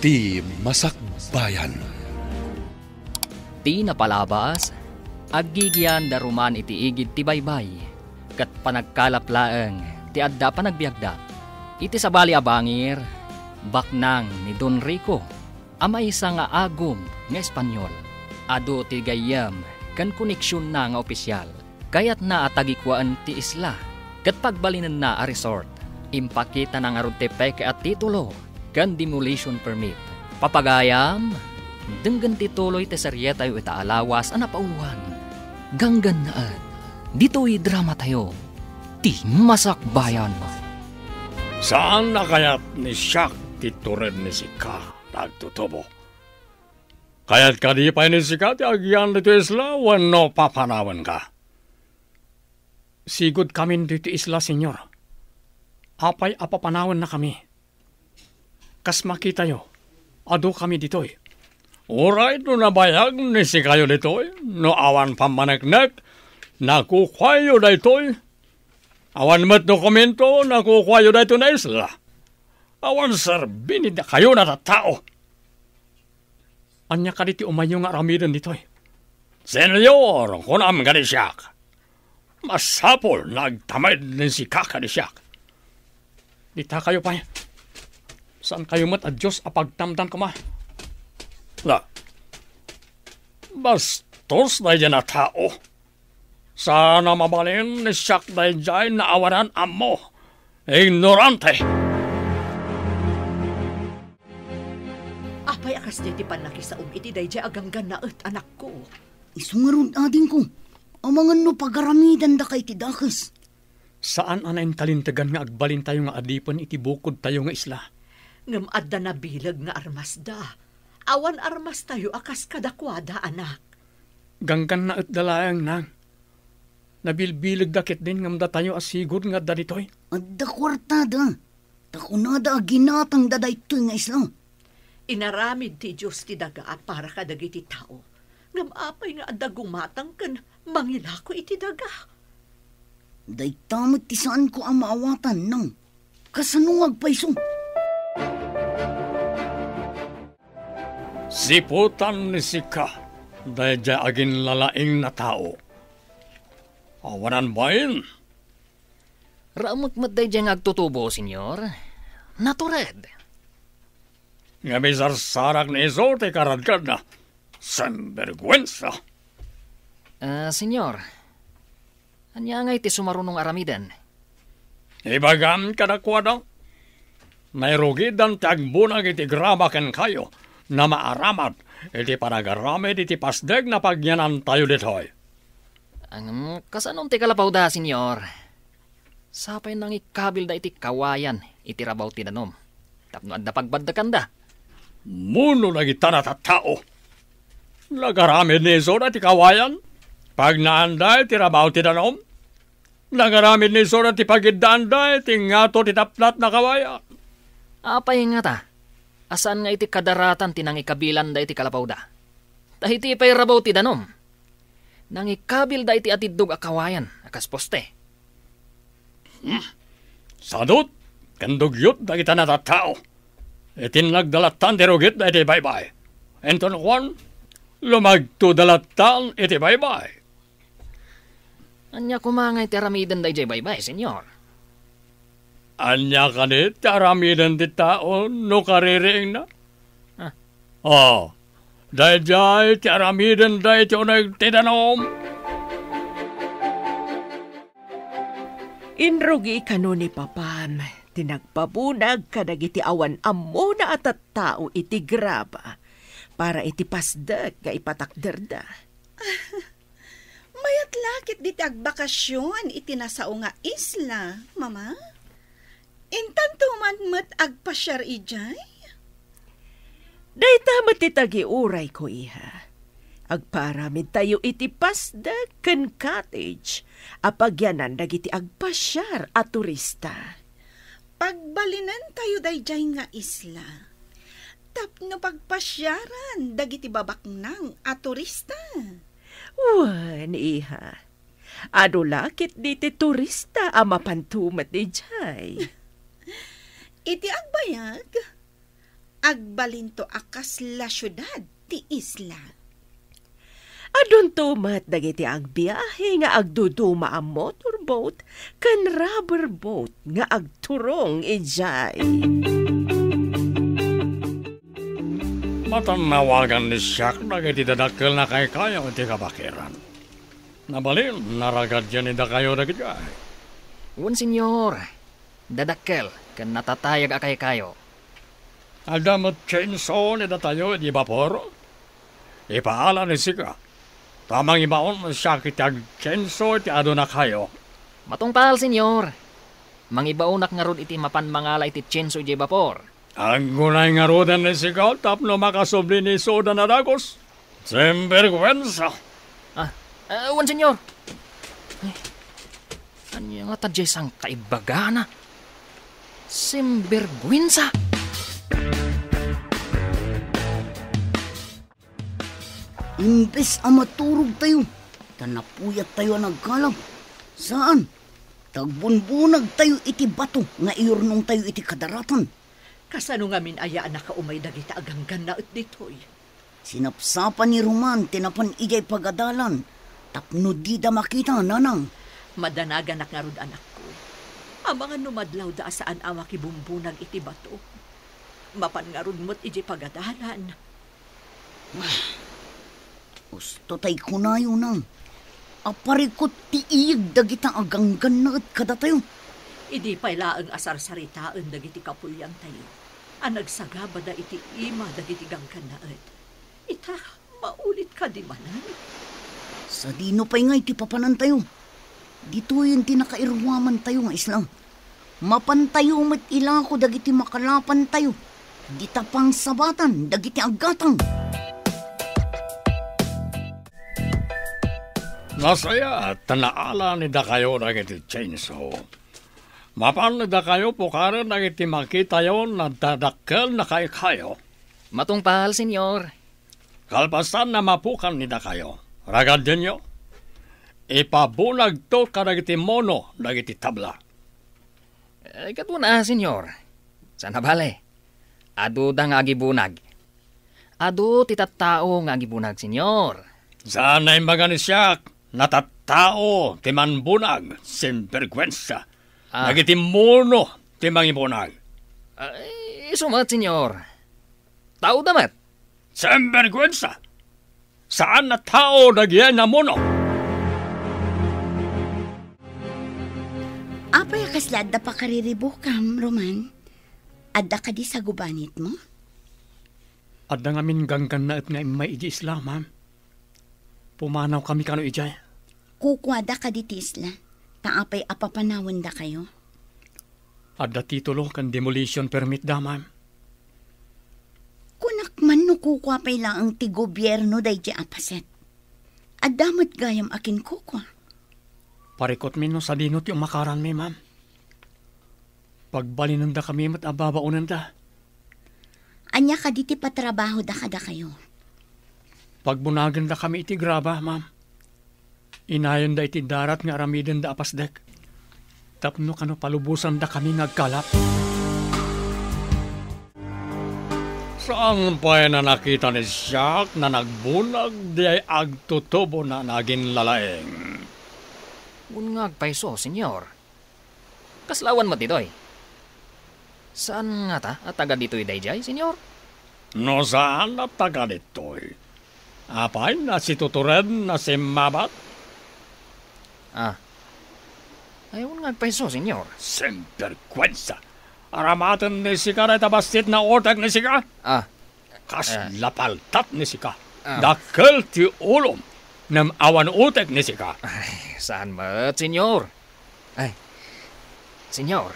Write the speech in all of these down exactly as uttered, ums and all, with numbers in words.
Ti Masakbayan. Ti napalabas, aggigian da ruman iti igid ti baybay, ket panagkalap laeng ti adda panagbiagda. Iti sabali a bangir, baknang ni Don Rico a maysa nga agum nga Espanyol. Adu ti gayyem ken koneksionna nga opisyal. Kayatna a tagikuaen ti isla ket pagbalinenna a resort. Impakitana ngarud ti peke a titulo ken demolition permit. Papagayam, denggen ti tuloy ti serietayo ita a lawas a napauloan. Ganggannaet, ditoy dramatayo, ti Masakbayan. Saan a kayat ni Siak ti tured ni sika, nagtutubo. Kayat kadi pay ni sika ti agian ditoy isla wenno papanawenka? Sigud kamin ditoy isla, Señor. Apay a papanawennakami? Kas makitayo, adu kami ditoy. Uray no nabayag ni sikayo ditoy, no awan pammaneknek, nakukuayo daytoy. Awan met dokumento, nakukuayo daytoy nga isla. Awan serbi ni dakayo a tattao. Ania kadi ti umayyo nga aramiden ditoy? Señor, kunam kadi siak. Masapul nga agtamed ni sika kadi siak. Ditakayo pay. Saankayo met a Dios a pagtamdan koma. La, bastos daydiay a tao. Saan a mabalin ni siak daydiay nga awanan ammo. Ignorante! Apay a kasdiay ti pannakisaom iti daydiay a ganggannaet, anakko? Isu ngarud, adingko, amangan no pagaramidandaka iti dakes. Saan a nainkalintegan nga agbalintayo nga adipen iti bukodtayo nga isla. Ngem adda nabileg nga armasda. Awan armastayo a kas kadakuada, anak. Ganggannaetda laeng, nang. Nabilbilegda ketdin ngem datayo a sigud nga adda ditoy. Adda kuartada. Ta kunada a ginatangda daytoy nga isla. Inaramid ti Dios ti daga a para kadagiti tao. Ngem apay nga adda gumatang ken mangilako iti daga? Dayta met ti saanko a maawatan, nang. Kasano nga agpayso? Siputan ni sika daydiay aginlalaing a tao. Awanan bain. Raamek met daydiay nga agtutubo, Señor. Natured. Ngem isarsarak ni isu ti karadkadna. Sinberguensa! Ah, Señor, ania ngay ti sumaruno nga aramiden? Ibagam kadakuada, nairugidan ti agbunag iti graba kenkayo, nga maaramid iti panagaramid iti pasdek nga pagyanantayo ditoy. Ngem, kasano ti kalapawda, Señor? Sapay nangikabilda iti kawayan iti rabaw ti danum tapno adda pagbaddekanda. Mano dagita a tattao? Nagaramid ni isuda iti kawayan? Pagnaanda iti rabaw ti danum? Nagaramid ni isuda ti pagiddaanda iti ngato ti tapnat a kawayan? Apay ngata a saan nga iti kadaratan ti nangikabilanda iti kalapawda? Ta iti pay rabaw ti danum, nangikabilda iti atiddog a kawayan a kas poste. Hmm. Sadut ken dugyot dagita a tattao. Itinnagda lattan ti rugitda iti baybay. Inton kuan, lumagtoda lattan iti baybay. Ania koma ngay ti aramiden daydiay baybay, Señor? Ania kadi ti aramiden ti tao no kaririingna? Ah. Oh, daydiay ti aramiden daytoy uneg ti danum. Inrugi kano ni Papam ti nagpabunag kadagiti awan ammona a tattao iti graba para iti pasdek nga ipatakderda. Mayat la ketdi ti agbakasion iti nasao nga isla, Mama. Intanto man met agpasiar idiay? Dayta met ti tagiurayko, iha. Agpaaramidtayo iti pasdek ken cottage a pagyanan dagiti agpasiar a turista. Pagbalinentayo daydiay nga isla tapno pagpasiaran dagiti babaknang a turista. Wen, iha. Adu la ketdi ti turista a mapan tumet idiay. Iti agbayag, agbalinto a kasla siudad ti isla. Adunto met dagiti agbiahe nga agduduma a motorboat ken rubber boat nga agturong idiay. Matannawagan ni Siak dagiti dadakkel a kaykayo iti kabakiran. Nabalin, naragadian ni dakayo dagiti ay. Wen, Senyor. Dadakkel ken natatayag a kaykayo. Adda met chainsaw ni datayo iti bapor? Ipaala ni sika, ta mangibaon siak iti agchainsaw iti adunakayo. Matungpal, Senyor. Mangibaonak ngarud iti mapan mangala iti chainsaw idiay bapor. Aggunay ngaruden ni sika tapno makasubli ni Soda a dagus. Sinbergwensa! Ah, ah, wen, Senyor. Ay, ania ngata diay sangkaibbagana? Sinbergwensa! Imbes a maturogtayo, ta napuyattayo a nagkalab. Saan, ta agbunbunagtayo iti bato nga iyurnongtayo iti kadaratan. Kasano ngamin aya a nakaumay dagita a ganggannaet ditoy? Sinapsapa ni Roman ti napan idiay pagadalan tapno dida makita, nanang. Madanaganak ngarud, anakko. Amangan no madlawda a saan a makibumbunag iti bato. Mapan ngarud met idiay pagadalan. Usto tay kunayo, nang, a parikut ti iyeg dagita a ganggannaet kadatayo. Idi pay laeng a sarsaritaen dagiti kapuliantayo a nagsagabada iti ima dagiti ganggannaet, ita, maulit kadi manen? Sadino pay ngay ti papanantayo? Ditoyen ti nakairuamantayo nga isla. Mapantayo met ilako dagiti makalapantayo dita pangsabatan dagiti aggatang. Nasayaat ta naala ni dakayo dagiti chainsaw. Mapan ni dakayo pukaren dagiti makitayo a dadakkel a kaykayo. Matungpal, Senyor. Kalpasan a mapukan ni dakayo, ragadienyo, ipabunagto kadagiti mono dagiti tabla. Eh, katuana, Senyor. Saan a bale, aduda nga agibunag. Adu ti tattao nga agibunag, Senyor. Saan a imbaga ni siak, natattao ti manbunag, sinbergwensa. Ah. Dagiti mono ti mangibunag. Ay, isu met, Senyor. Taoda met. Sinbergwensa! Saan a tao dagiti namuno! Apay a kasla adda pakariribukam, Roman? Adda kadi sagubanitmo? Adda ngamin ganggannaet nga immay idiay isla, ma'am. Pumanawkami kano idiay. Kukuada kadi ti isla, ta apay a papanawendakayo? Adda titulo ken demolition permit da, ma'am. Kunak man no kukua pay laeng ti gobierno daydiay a paset. Adda met gayam a kinkukua. Parikutmi no sadino ti umakaranmi, ma'am. Pagbalinendakami met a babaonenda. Ania kadi ti patrabahoda kadakayo? Pagbunagendakami iti graba, ma'am. Inayonda iti darat nga aramidenda a pasdek. Tapno kano palubosandakami nga agkalap. Saan pay a nakita ni Jack a nagbunag diay agtutubona nga aginlalaing? Wen nga agpayso, Senyor. Kasla awan met ditoy? Saan ngata a taga ditoy daydiay, Senyor? No saan a taga ditoy, apay a situtured a simmabat? Ah. Ay, wen nga agpayso, Senyor. Sinbergwensa! Aramaten ni sika dayta bassit nga utek ni sika? Ah. Kasla paltat ni sika. Ah. Dakkel ti ulom ngem awan utek ni sika. Ay, saan met, Senyor. Ay, Senyor,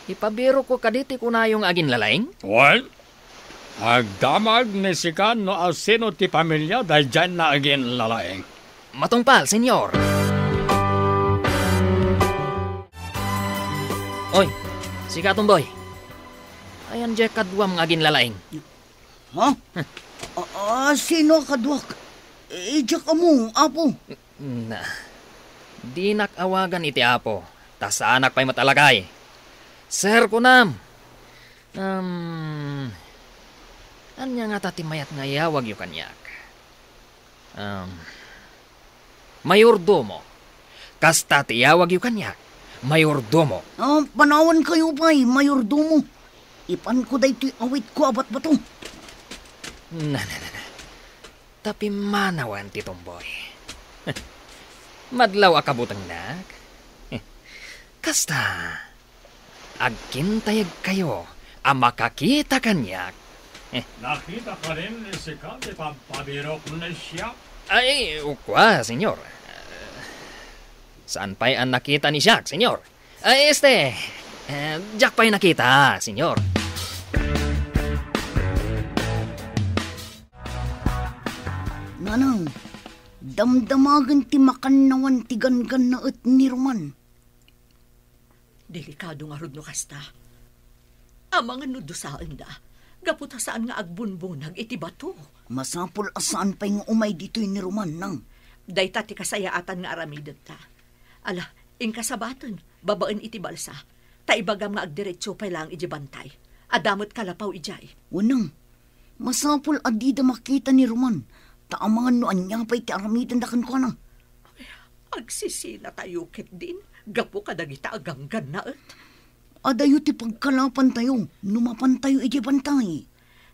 ipabirokko kadi ti kunayo nga aginlalaing? Wen, agdamag ni sika no asino ti pamilia daydiay nga aginlalaing. Matungpal, Senyor. Oy, sika, Tomboy. Ayan diay kaduam nga aginlalaing. Ha? A, a, sino a kaduak? Idiak ammo, Apo. Na, dinak awagan iti Apo, ta saanak pay met a lakay. Sir, kunam. Um, Ania ngata ti mayat nga iyawagyo kaniak? Um, mayordomo. Kasta ti iyawagyo kaniak, mayordomo. Ah, panawankayo pay, mayordomo. Ipanko daytoy awitko a batbato. Na, na, na, na. Ta pimmanawen ti tumboy. Madlaw a kabutengnak. Kasta, agkintayegkayo a makakita kaniak. Nakita kadi ni Siak ti pagpabirok ni Siak? Ay, kua, senyor. Saan pay a nakita ni Siak, senyor? Ay, este, eh, diak pay nakita, senyor. Nanang, damdamagen ti makannawan ti ganggannaet ni Roman. Delikado ngarud no kasta. Amangan no dusaenda, gapu ta saan nga agbunbunag iti bato. Masapul a saan pay nga umay ditoy ni Roman, nang. Dayta ti kasayaatan nga aramidenta. Ala, inka sabaten, babaen iti balsa. Ta ibagam nga agdiretso pay laeng iti bantay. Adda met kalapaw idiay. Wenno, masapul a dida makita ni Roman, ta amangan no ania pay ti aramidenda kenkuana. Agsisinatayo ketdin, gapu kadagita a ganggannaet. Adayo ti pagkalapantayo no mapantayo idiay bantay.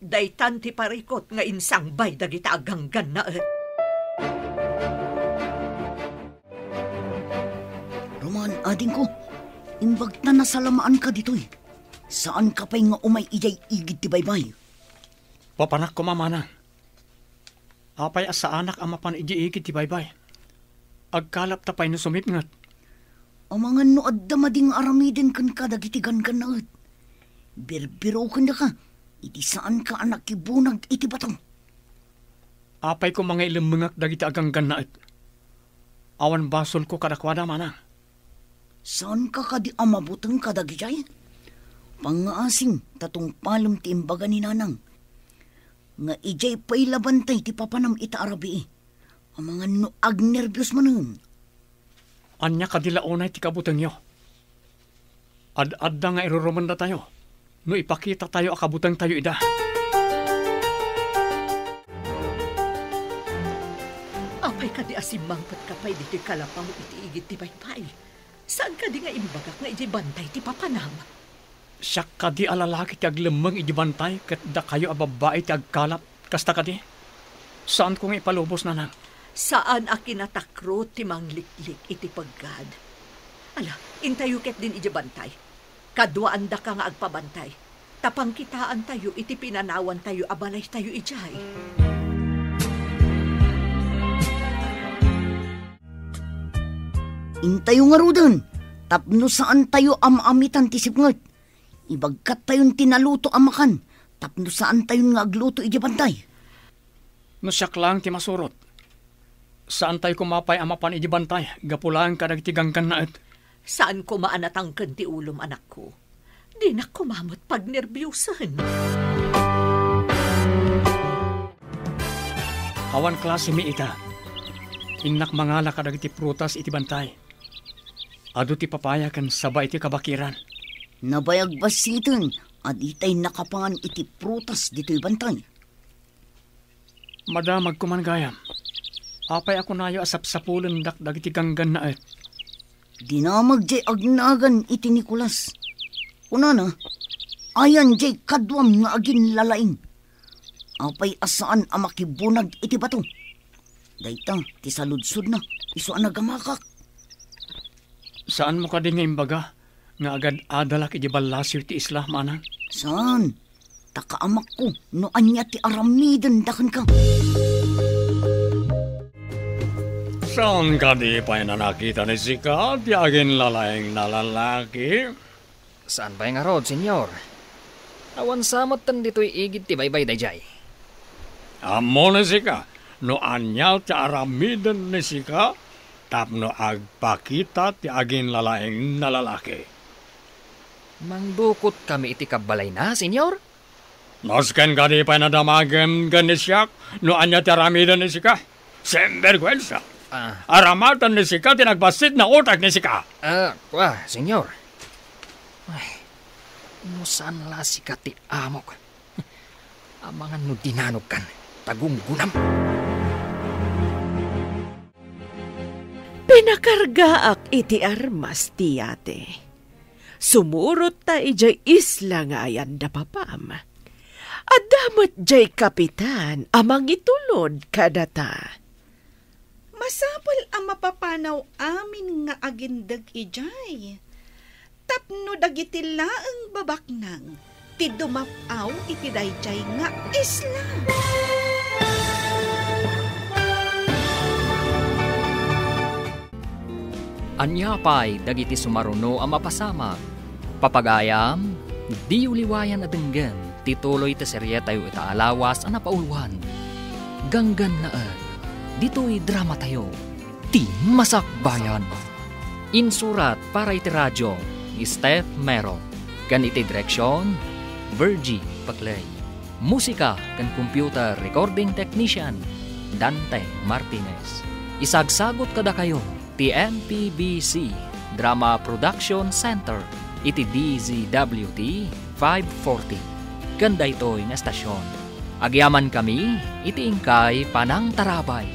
Daytan ti parikut nga insangbay dagita a ganggannaet. Roman, adingko, imbagta nasalamaanka ditoy. Saanka pay nga umay idiay igid ti baybay. Papanak koma, manang. Apay a saanak a mapan idiay igid ti baybay? Agkalapta pay no sumipnget. Amangan no adda madi nga aramiden kenka dagiti ganggannaet. Birbirokendaka iti saanka a nakibunag iti bato. Apay koma nga ilemmengak dagiti aganggannaet? Awan basolko kadakuada, manang. Saanka kadi a mabuteng kadagidiay? Pangngaasim ta tungpalem ti imbaga ni nanang nga idiay pay la bantay ti papanam ita a rabii. Amangan no agnerbios manen. Ania kadi la unay ti kabutengyo? Ad-adda nga irurumendatayo no ipakitatayo a kabutengtayo ida. Apay kadi a simmangpetka pay ditoy kalapaw iti igid ti baybay? Saan kadi nga imbagak nga idiay bantay ti papanam? Siak kadi a lalaki ti aglemmeng idiay bantay ket dakayo a babbai ti agkalap. Kasta kadi? Saanko nga ipalubos, nanang. Saan a kinatakro ti mangliklik iti peggad. Ala, intayo ketdin idiay bantay. Kaduaandaka nga agpabantay. Ta pangkitaantayo iti pinanawantayo a balaytayo idiay. Intayo ngaruden, tapno saantayo a maamitan ti sipnget. Ibagkattayon ti naluto a makan, tapno saantayon nga agluto idiay bantay. No siak laeng ti masurot, saantay koma pay a mapan idiay bantay gapu laeng kadagiti ganggannaet. Saan koma a natangken ti ulom, anakko. Dinak koma met pagnerbiusen. Awan klasemi ita. Innak mangala kadagiti prutas iti bantay. Adu ti papaya ken saba iti kabakiran. Nabayag bassiten a ditay nakapangan iti prutas ditoy bantay. Madamag koman gayam. Apay a kunayo a sapsapulendak dagiti ganggannaet? Dinamag jay agnagan iti Nicolas. Kunana, ayan jay kaduam nga aginlalaing. Apay a saan a makibunag iti bato? Dayta ti saludsodna, isu a nagamakak. Saanmo kadi nga imbaga nga agad-adalak iti ballasiw ti isla, manang? Saan? Ta kaamakko no ania ti aramidenda kenka. Saan kadi pay a nakita ni sika ti aginlalaing a lalaki? Saan pay ngarud, Señor? Awan sa metten ditoy igid ti baybay daydiay. Ammo ni sika no ania ti aramiden ni sika tapno agpakita ti aginlalaing a lalaki? Mangdukotkami iti kabbalayna, Señor? Nasken kadi pay nadamagem ken ni siak no ania ti aramiden ni sika? Sinberguensa! Ah. Aramatan ni sika ti nagbassit nga utek ni sika! Ah, kua, Señor. Ay, no saan la sika ti amok. Amangan no dinanokan, tagunggunam. Pinakargaak iti armas ti yate. Sumurot ta idiay isla nga ayan da papam. Adda met diay kapitan a mangitulod kadata. Masapul a mapapanaw amin nga agindeg idiay tapno dagiti laeng babaknang ti dumap-aw iti daydiay nga isla. Ania pay dagiti sumaruno a mapasamak? Papagayam, diyo liwayan a denggen ti tuloy ti serietayo ita a lawas a napauluan. Ganggannaet, ditoy dramatayo, ti Masakbayan. Insurat para iti radio ni Steph Mero, ken iti direksion, Virgie Paclay. Musika ken computer recording technician, Dante Martinez. Isagsagot kadakayo ti M P B C Drama Production Center iti D Z W T five forty. Ken daytoy nga estasion, agyamankami iti inkay panangtarabay.